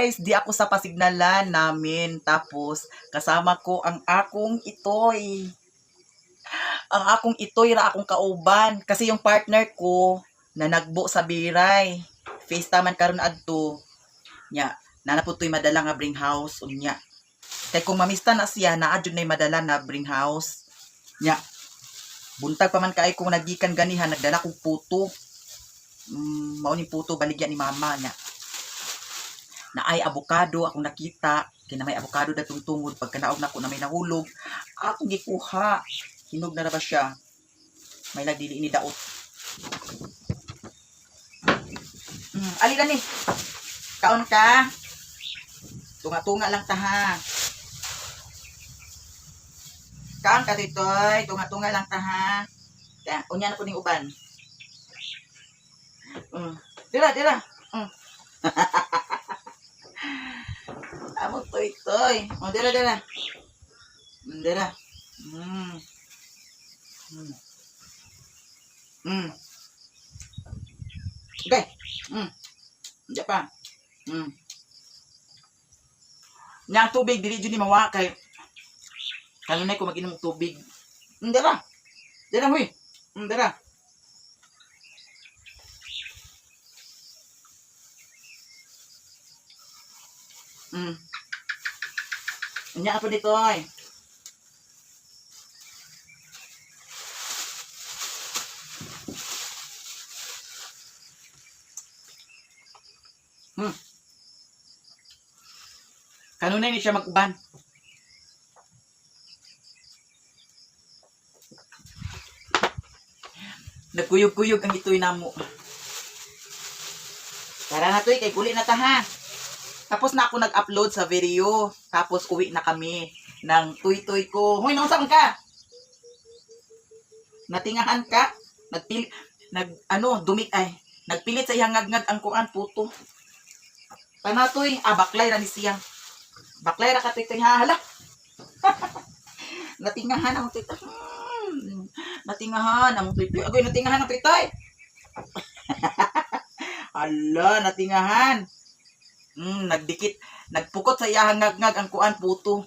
Guys, di ako sa pasignalan namin. Tapos, kasama ko ang akong itoy. Ang akong itoy ra akong kauban. Kasi yung partner ko, na nagbo sa biray. Face man karon adto. Nya, nana po to'y madala nga bring house unya. Kay kung mamista na siya, naa jud na'y madala na bring house. Nya, buntag pa man kay kung nagikan ganihan, nagdala kong puto. Mao ning puto baligya ni mama nya. Na ay abokado akong nakita, kay na may abokado datong tungod pagkanaog nako na may nahulog, akong gikuha. Hinog na ra ba siya? May nagdili ni daot. Ali ni. Kaon ka. Tunga-tunga lang ta ha. Kaon ka ditoy, tunga-tunga lang ta ha. Kaya, unya na po ning uban. Dira, dira. Amo toy toy. Oh, dira, dira. Dira. Okay. Diya pa. Nya ang tubig dili jud ni mawa kay kanunay ko mag-inom og tubig. Dira. Dira huy. Dira. Nya pa dito ay. Kanunay ni siya mag-uban. Nagkuyog-kuyog ang itoy namo. Tara na toy, kay kuli na ta ha. Tapos na ako nag-upload sa video. Tapos uwi na kami ng tuy-tuy ko. Hoy, naunsa man ka? Natingahan ka? Nagpili nag ano, dumi ay nagpilit sa iyang ngagngag ang kuan puto. Panatoy, ah baklay ra ni siya. Baklay ra ka tuy ha hala. Natingahan ang tuy. Natingahan ang tuy. Agoy, natingahan ang tuy. Hala, natingahan. Nagdikit, nagpukot sa iyang ngagngag ang kuan puto.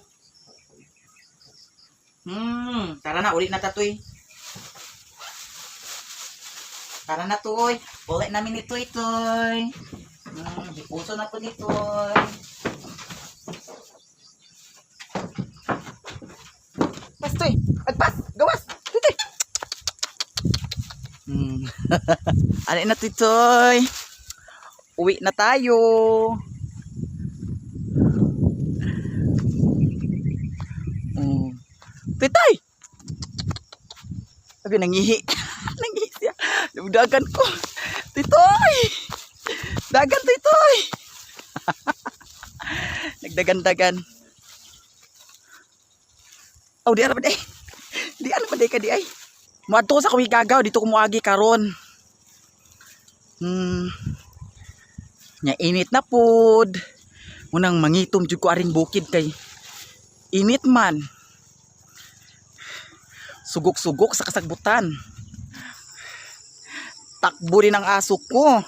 Tara na, uli na tatoy. Tara na toy. Uli namin ni Toy Toy. Hipuso na po ni Toy. Pas Toy. Agpas, gawas. Toy Toy. Ano na Toy Toy? Uwi na tayo. Toy Toy. Sabi, nangihi. Nangihi siya. Dagan ko. Titoy! Dagan, Titoy! Nagdagan-dagan. Oh, di ara pa di. Di ara pa di ka di ay. Muadto ko sa Kuwigagaw dito ko muagi karon. Nya init na pod. Munang mangitom jud ko aring bukid kay init man. Sugok-sugok sa kasagbutan. Takbo din ang aso ko.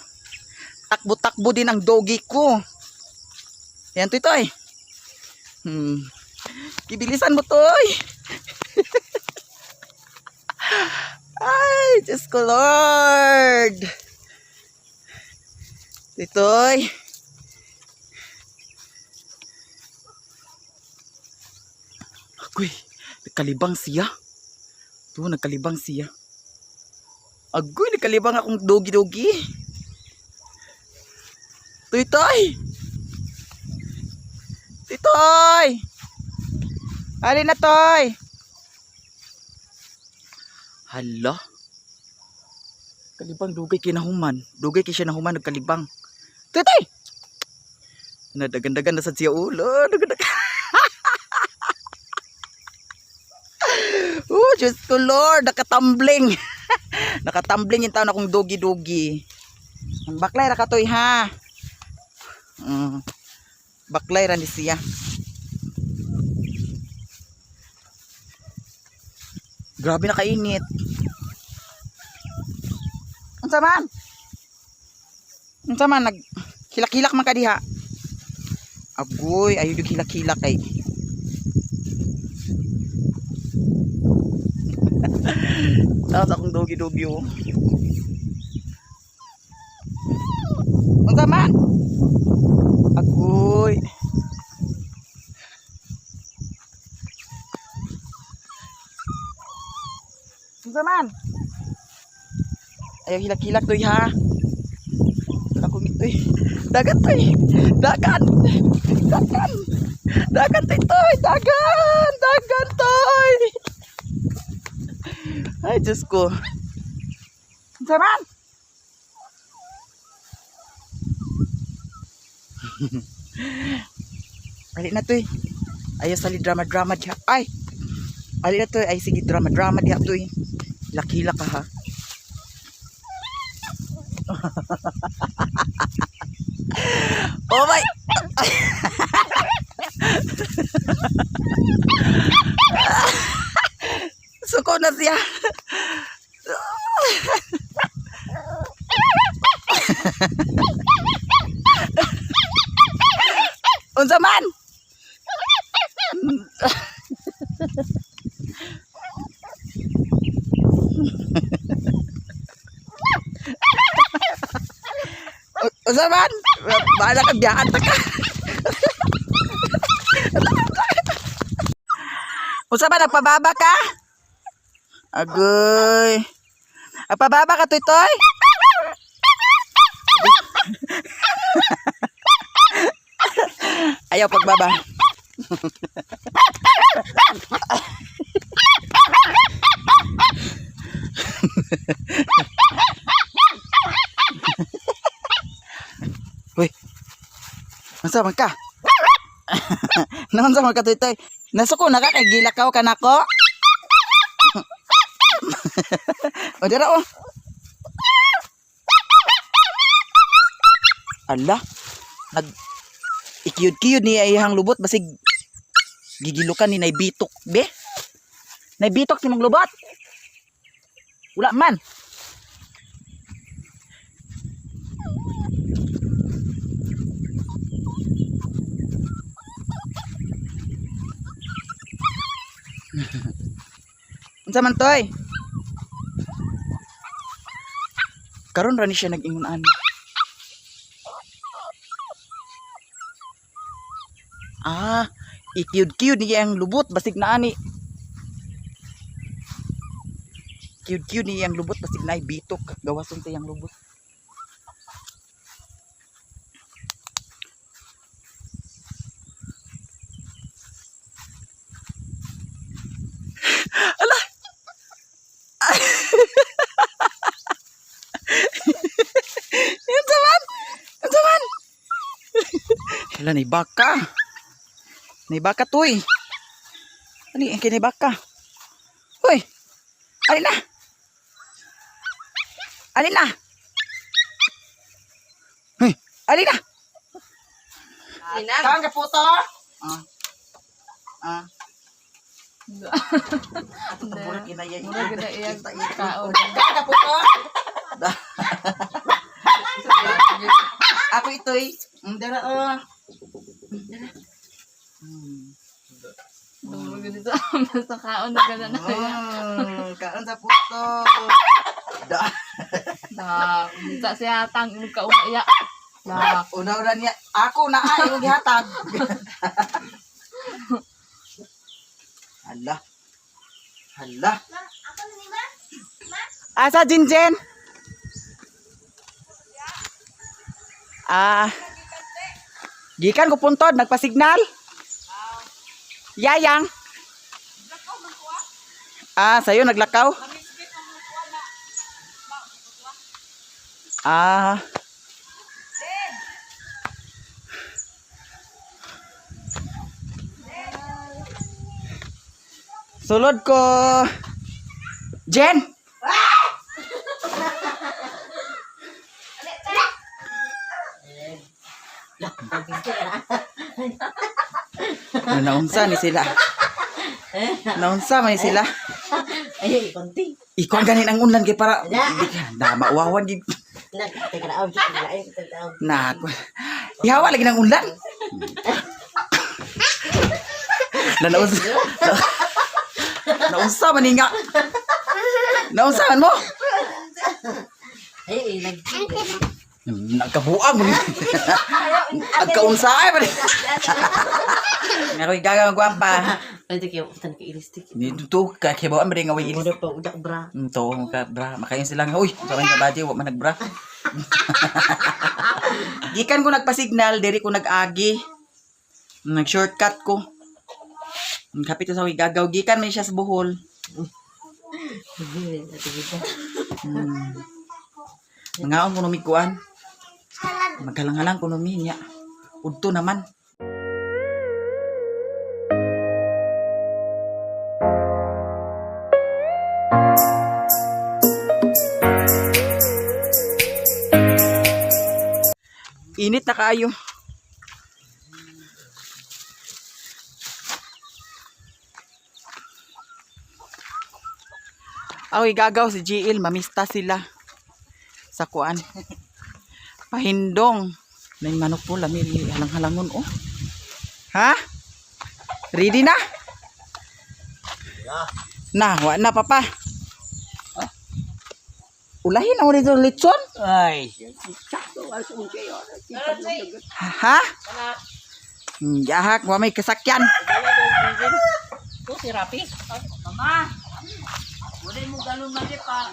Takbo-takbo din ang doggy ko. Yan, Toy Toy. Kibilisan mo, Toy. Ay, Diyos ko, Lord. Toy Toy. Agoy, nagkalibang siya. Ito, nagkalibang siya. Agoy, nagkalibang akong doggy-doggy. Toy Toy! Toy Toy! Alin na, Toy? Hala. Kalibang dugay kay nahuman. Dugay kay siya nahuman nagkalibang. Toy Toy! Nadagandagan na sad siya ulo. Dagandagan. Oh, Diyos ko Lord, nakatumbling. Nakatumbling yung taon akong doggy-doggy. Ang baklay ra katoy ha. Baklay ra ni siya. Grabe na kainit. Unsa man? Unsa man nag hilak-hilak man ka diha? Agoy, ayaw yung hilak-hilak kay. Tapos akong dogi-dogi oh. Unsa man? Agoy. Unsa man? Ayaw hilak-hilak toy ha. Akong itoy. Dagan toy. Dagan. Dagan. Dagan toy toy. Dagan. Dagan toy. Ay, Diyos ko. Unsa man? Ali na toy. Ayaw sali drama-drama diha. Ay. Ali na toy. Ay sige drama-drama diha toy. Hilak-hilak ka ha. Oh my! Suko na siya. Unsa man? Unsa man? Bahala ka biyaan ta ka. Unsa man nagpababa ka? Agoy. Nagpababa ka toy toy? Ayaw pagbaba. Uy. Unsa man ka? Naunsa man ka toy toy? Nasuko na ka kay gilakaw ka nako. O dira oh. Ala. Nag ikiyod-kiyod niya iyang lubot basig gigilukan ni nay bitok be. Nay bitok si mong lubot. Wala man. Unsa man toy? Karon ra ni siya nag-ingon ani. Ah, ikiyod-kiyod niya ang lubot basig na ani. Kiyod-kiyod niya ang lubot basig na bitok gawason sa iyang lubot. Ala. Unsa man? Unsa man? Hala, nay baka. Nay baka toy. Ali, ang kinay baka. Hoy. Ali na. Ali na. Hoy, ali na. Kaan ka po to? Ah. Ah. Ato murag kinaya. Murag na iya kaon. Kaan ka po to? Ako ito'y. Dara oh. Dara. Murag dito sa kaon na gana na iya. Kaon sa puto. Da. Da, unsa siya tang imong kauna iya. Da. Una-una niya. Ako na ay yung gihatag. Hala. Hala. Asa Jinjen? Ah. Gikan ko puntod nagpasignal. Yayang. Ah, sayo naglakaw. Ah. Sulod ko. Jen! Naunsa ni sila. Naunsa man ni sila. Ay, konti. Ikaw ang ganin ang unlan kay para na mauwawan gid Na, teka na, oh, teka na, ay, teka na. na. Ihawa lagi ng unlan. Na naunsa. Naunsa man nga. Naunsa man mo? Ay, nag Nagkabuang mo ni. Agkaunsa ay man. Ngaroy gaga gwapa. Ay, di kayo tan kay ilistik. Dito ka kibawaan ba nga way ilis. Mura pa udak bra. To ka bra makayon sila nga uy, sa man body wa man nagbra. Gikan ko nagpa-signal, diri ko nag-agi. Nag-shortcut ko. Kapit sa gagaw gikan man siya sa Bohol. Mangaon ko numi kuan. Maghalang-halang ko numi niya. Udto naman. Init na kaayo. Aw, gagaw si GL, mamista sila sa kuan. Pahindong. May manok po, lami, halang-halangon, oh. Ha? Ready na? Na, wa na, papa. Ulahin ang dito litson. Ay, Ha? Yahak, wa may kasakyan. ko si Rapi. Mama! Wala mo galon na pa.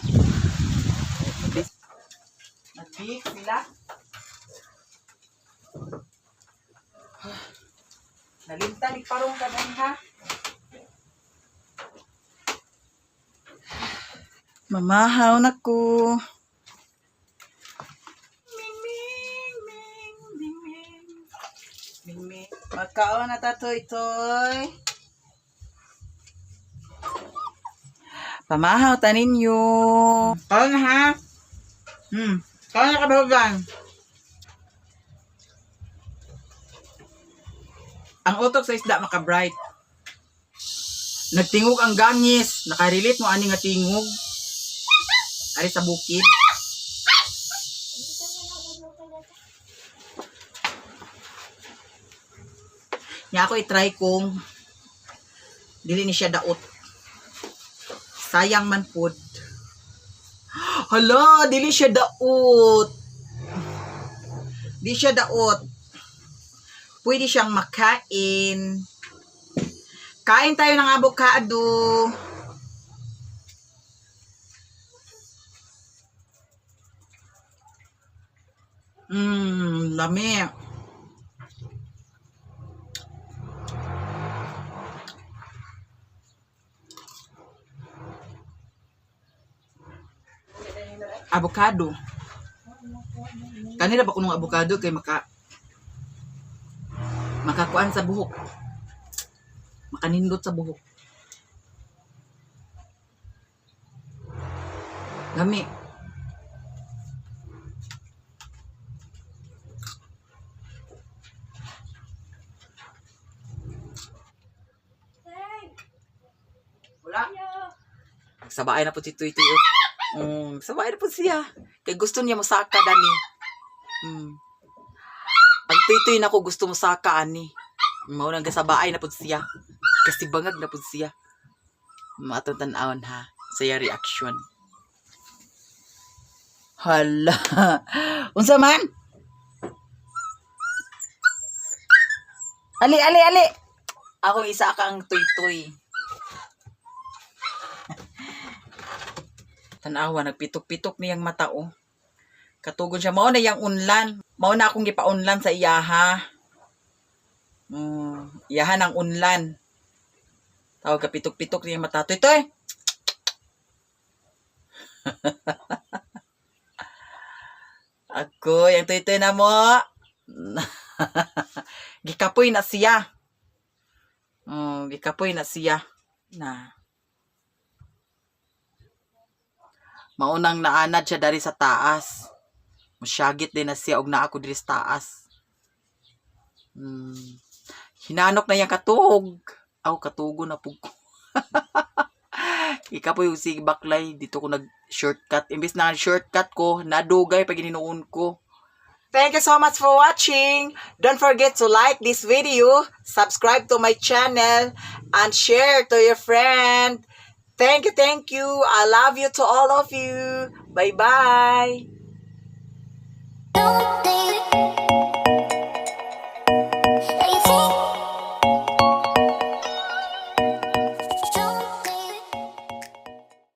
Nag-bake sila. Nalimtan, iparong ka nun, ha? Mamahaw na ko. Ming, ming, ming, ming, ming. Ming, ming. Magkaon na ta, toy, toy. Pamahaw ta ninyo. Kaon na, ha? Kaon na kabahugan. Ang utok sa isda maka-bright. Nagtingog ang gangis. Nakarelate mo ani nga tingog. Ari sa bukid. Nya ako i-try kung dili ni siya daot. Sayang man pud. Hala, dili siya daot. Di siya daot. Pwede siyang makain. Kain tayo ng avocado. Lami. Avocado. Kanila ba kunong avocado kay makakuan sa buhok. Makanindot sa buhok. Lami. Wala. Sabaay na po si Tuy Tuy. Oh. Sabaay na po siya. Kay gusto niya mosaka dani. Ang Tuy Tuy nako gusto mosaka ani. Mao nang gasabaay na pud siya. Kasi bangag na pud siya. Matong tan-awon ha. Sa iya reaction. Hala. Unsa man? Ali, ali, ali. Ako isa ka ang tuy-tuy. Tanawa, nagpitok-pitok niyang mata, oh. Katugon siya, mao na yang unlan. Mao na akong gipaunlan sa iyaha. Iyahan ang unlan. Tawag ka, pitok-pitok niyang mata. Tuy, tuy! Ako, yung tuy-tuy na mo. Gikapoy na siya. Gikapoy na siya. Na. Maunang naanad siya dari sa taas. Masyagit din na siya og naa ako diri sa taas. Hinanok na yang katuog. Aw, katugo na pug ko. Ikaw po yung sig baklay. Dito ko nag shortcut. Imbis na shortcut ko, nadugay pag ininuon ko. Thank you so much for watching. Don't forget to like this video, subscribe to my channel, and share to your friend. Thank you, thank you. I love you to all of you. Bye-bye. Don't think